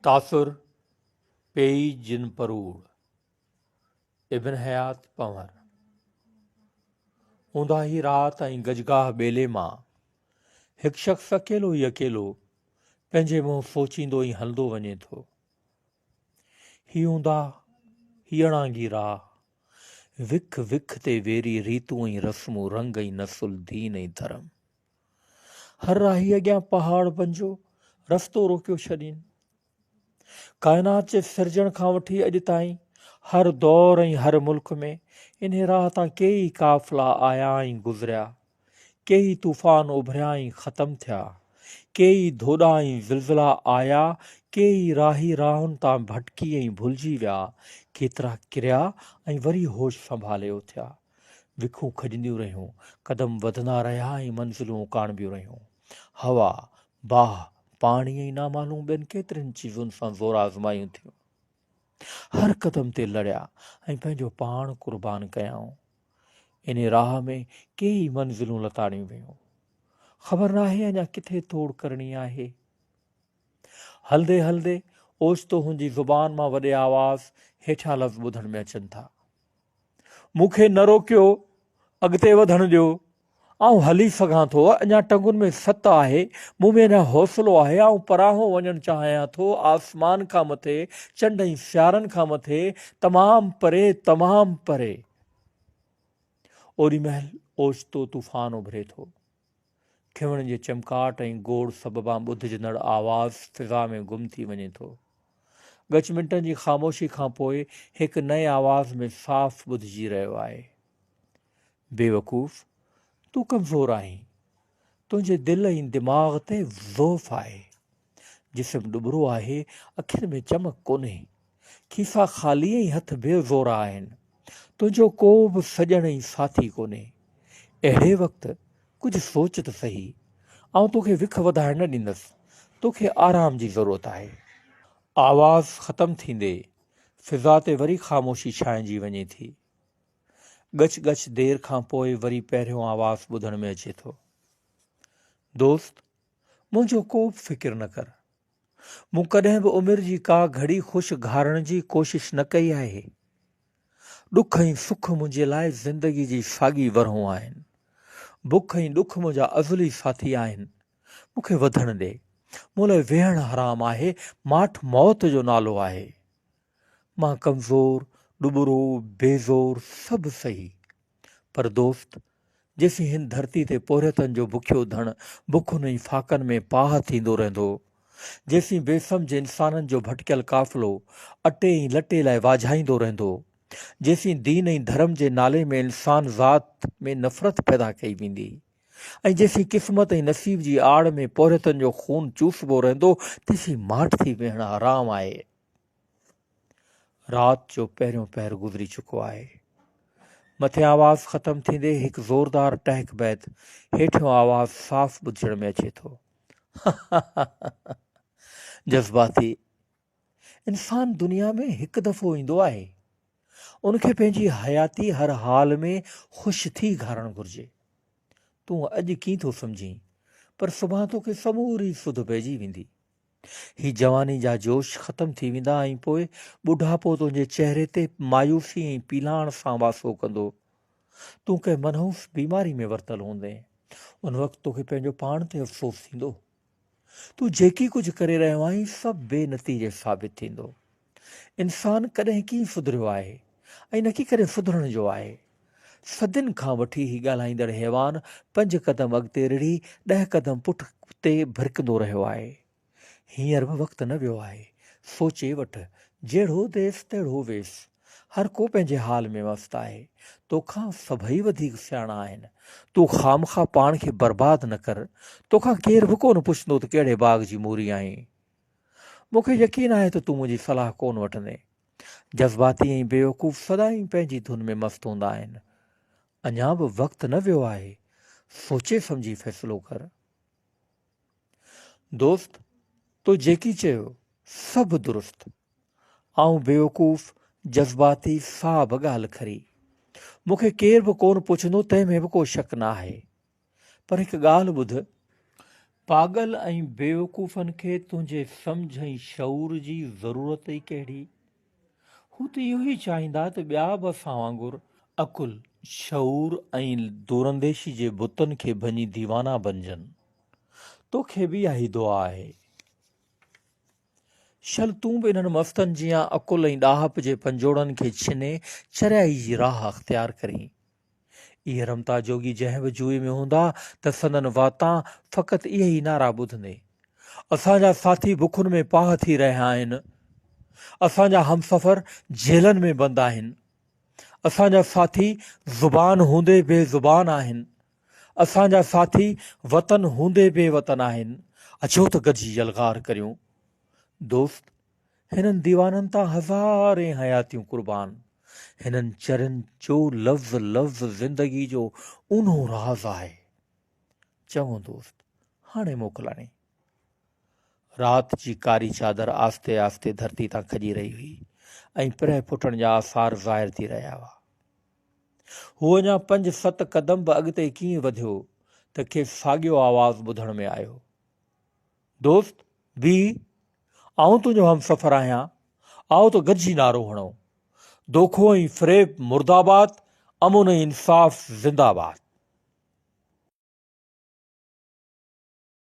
تاثر، پيئي جن پروڙ، ابن حيات پنهور. اونداهي رات ۽ گجگاهه ٻيلي مان هڪ شخص اڪيلو ئي اڪيلو پنهنجي منهن سوچيندو ۽ هلندو وڃي ٿو. هي اونداهه، هي اڻانگي راهه، وک وک تي ويري ريتون ۽ رسمون، رنگ ۽ نسل، دين ۽ ڌرم. هر راهي اڳيان پهاڙ بنجو رستو روڪيو ڇڏين. ڪائنات جي سرجڻ کان وٺي اڄ تائين هر دور ۽ هر ملڪ ۾ انهي راهه تان ڪيئي قافلا آيا ۽ گذريا، ڪيئي طوفان اڀريا ۽ ختم ٿيا، ڪيئي ڌوڏا ۽ زلزلا آيا، ڪيئي راهي راهن تان ڀٽڪي ۽ ڀلجي ويا، ڪيترا ڪريا ۽ وري هوش سنڀالي اٿيا. وکون کڄنديون رهيون، قدم وڌندا رهيا ۽ منزلون اڪاڻبيون رهيون. هوا، باهه، پاڻي ۽ نامعلوم ٻين ڪيترين چيزن سان زور آزمايون ٿيون. هر قدم تي لڙيا ۽ پنهنجو پاڻ قربان ڪيائون. انهي راهه ۾ ڪيئي منزلون لتاڙيون ويون. خبر ناهي اڃا ڪٿي توڙ ڪرڻي آهي. هلندي هلندي اوچتو هن جي زبان مان وڏي آواز هيٺيان لفظ ٻڌڻ ۾ اچن ٿا. مون کي نه روڪيو، اڳتي وڌڻ ڏيو، آئون هلي سگهان ٿو، اڃا ٽنگن ۾ ست آهي، مون ۾ اڃا حوصلو آهي، آئون پرانهون وڃڻ چاهيان ٿو، آسمان کان مٿي، چنڊ ۽ سيارن کان مٿي، تمام پري، تمام پري. اوڏي مهل اوچتو طوفان اڀري ٿو. کنوڻ جي چمڪاٽ ۽ گوڙ سببان ٻڌجندڙ آواز فضا ۾ گم ٿي وڃي ٿو. ڳچ منٽن جي خاموشي کان پوء هڪ نئين آواز ۾ صاف ٻڌجي رهيو آهي. بيوقوف! تون ڪمزور آهين. تنهنجي دل ۽ دماغ تي ضعف آهي. جسم ڏٻرو آهي، اکين ۾ چمڪ ڪونهي. کيسا خالي ۽ هٿ بي زورا آهن. تنهنجو ڪو به سڄڻ ۽ ساٿي ڪونهي. اهڙي وقت ڪجهه سوچ ته سهي. آئون توکي وک وڌائڻ نه ڏيندس. توکي آرام جي ضرورت آهي. آواز ختم ٿيندي فضا تي وري خاموشي ڇانئجي وڃي ٿي. ڳچ ڳچ دير کان پوء وري پهريون آواز ٻڌڻ ۾ اچي ٿو. دوست! منهنجو ڪو به فڪر نه ڪر. مون ڪڏهن به عمر جي ڪا گهڙي خوش گهارڻ جي ڪوشش نه ڪئي آهي. ڏک ۽ سک منهنجي لاء زندگي جي ساڳي ورهون آهن. بک ۽ ڏک منهنجا ازلي ساٿي آهن. مون کي وڌڻ ڏي. مون لاء ويهڻ حرام آهي، ماٺ موت جو نالو آهي. مان ڪمزور، ڏٻرو، بي زور سڀ سهي. پر دوست! جيسين هن ڌرتي تي پورهيتن جو بکيو ڌڻ بکن ۽ فاقن ۾ پاهه ٿيندو رهندو، جيسين بي سمجهه انسانن جو ڀٽڪيل قافلو اٽي ۽ لٽي لاء واجهائيندو رهندو، جيسين دين ۽ ڌرم جي نالي ۾ انسان ذات ۾ نفرت پيدا ڪئي ويندي ۽ جيسين قسمت ۽ نصيب جي آڙ ۾ پورهيتن جو خون چوسبو رهندو، تيسين ماٺ ٿي ويهڻ حرام آهي. رات جو پهريون پهر گذري چڪو آهي. مٿين آواز ختم ٿيندي هڪ زوردار ٽهڪ بعد هيٺيون آواز صاف ٻڌجڻ ۾ اچي ٿو. جذباتي انسان دنيا ۾ هڪ دفعو ايندو آهي. ان کي پنهنجي حياتي هر حال ۾ خوش ٿي گهارڻ گهرجي. تون اڄ ڪين ٿو سمجهين پر سڀان توکي سموري سڌ پئجي ويندي. هي جواني جا جوش ختم ٿي ويندا ۽ پوء ٻڍاپو تنهنجي چهري تي مايوسي ۽ پيلاڻ سان واسو ڪندو. تون ڪنهن منحوس بيماري ۾ ورتل هوندين. ان وقت توکي پنهنجو پاڻ تي افسوس ٿيندو. تون جيڪي ڪجهه ڪري رهيو آهين سڀ بي نتيجي ثابت ٿيندو. انسان ڪڏهن ڪين سڌريو آهي ۽ نڪي ڪڏهن سڌرڻ جو آهي. صدين کان وٺي هي ڳالهائيندڙ حيوان پنج قدم اڳتي رڙهي ڏهه قدم پٺتي ڀرڪندو رهيو آهي. هينئر به وقت نه ويو آهي. سوچي وٺ، جهڙو ديس تهڙو ويس. هر ڪو پنهنجي حال ۾ مست آهي. توکان سڀئي وڌيڪ سياڻا آهن. تون خامخواه پاڻ کي برباد نه ڪر. توکان ڪير به ڪونه پڇندو ته ڪهڙي باغ جي موري آهين. مون کي يقين آهي ته تون منهنجي صلاح ڪونه وٺندين. جذباتي ۽ بيوقوف سدائين پنهنجي ڌن ۾ مست هوندا آهن. اڃا به وقت نه ويو آهي، سوچي سمجهي فيصلو ڪر. دوست، تو جيڪي چيو، سڀ درست. آئون بيوقوف، جذباتي، سا به ڳالهه کري. مون کي ڪير به ڪونه پڇندو تنهن ۾ به ڪو شڪ نه آهي. پر هڪ ڳالهه ٻڌ. پاڳل ۽ بيوقوفن کي تنهنجي سمجهه ۽ شعور جي ضرورت ئي ڪهڙي؟ هو ته اهو ئي چاهيندا ته ٻيا به اسان وانگر عقل، شعور ۽ دورانديشي جي بتن کي ڀڃي ديوانا بنجن. توکي به اها ئي دعا آهي. شل تون به انهن مستن جيان عقل ۽ ڏاهپ جي پنجوڙن کي ڇني چريائي جي راهه اختيار ڪرين. اهي رمتا جوڳي جنهن به جوئي ۾ هوندا ته سندن واتان فقط اهي ئي نعرا ٻڌندين. اسان جا ساٿي بکن ۾ پاهه ٿي رهيا آهن. اسان جا همسفر جيلن ۾ بند آهن. اسان جا ساٿي زبان هوندي بي زبان آهن. اسان جا ساٿي وطن هوندي بي وطن آهن. اچو ته گڏجي يلغار ڪريون. دوست! هنن ديوانن تان هزارين حياتيون قربان. هنن چرين جو لفظ لفظ زندگي جو اونهو راز آهي. چڱو دوست، هاڻي موڪلاڻي. رات جي ڪاري چادر آهستي آهستي ڌرتي تان کڄي رهي هئي ۽ پرهه ڦٽڻ جا آثار ظاهر ٿي رهيا هئا. هو اڃا پنج ست قدم به اڳتي ڪيئن وڌيو ته کيس ساڳيو آواز ٻڌڻ ۾ آيو. دوست، بيهه، آئون تنهنجو همسفر آهيان، آء ته گڏجي نعرو هڻون. دوکو ۽ فريب مردآباد، امن ۽ انصاف زنده آباد.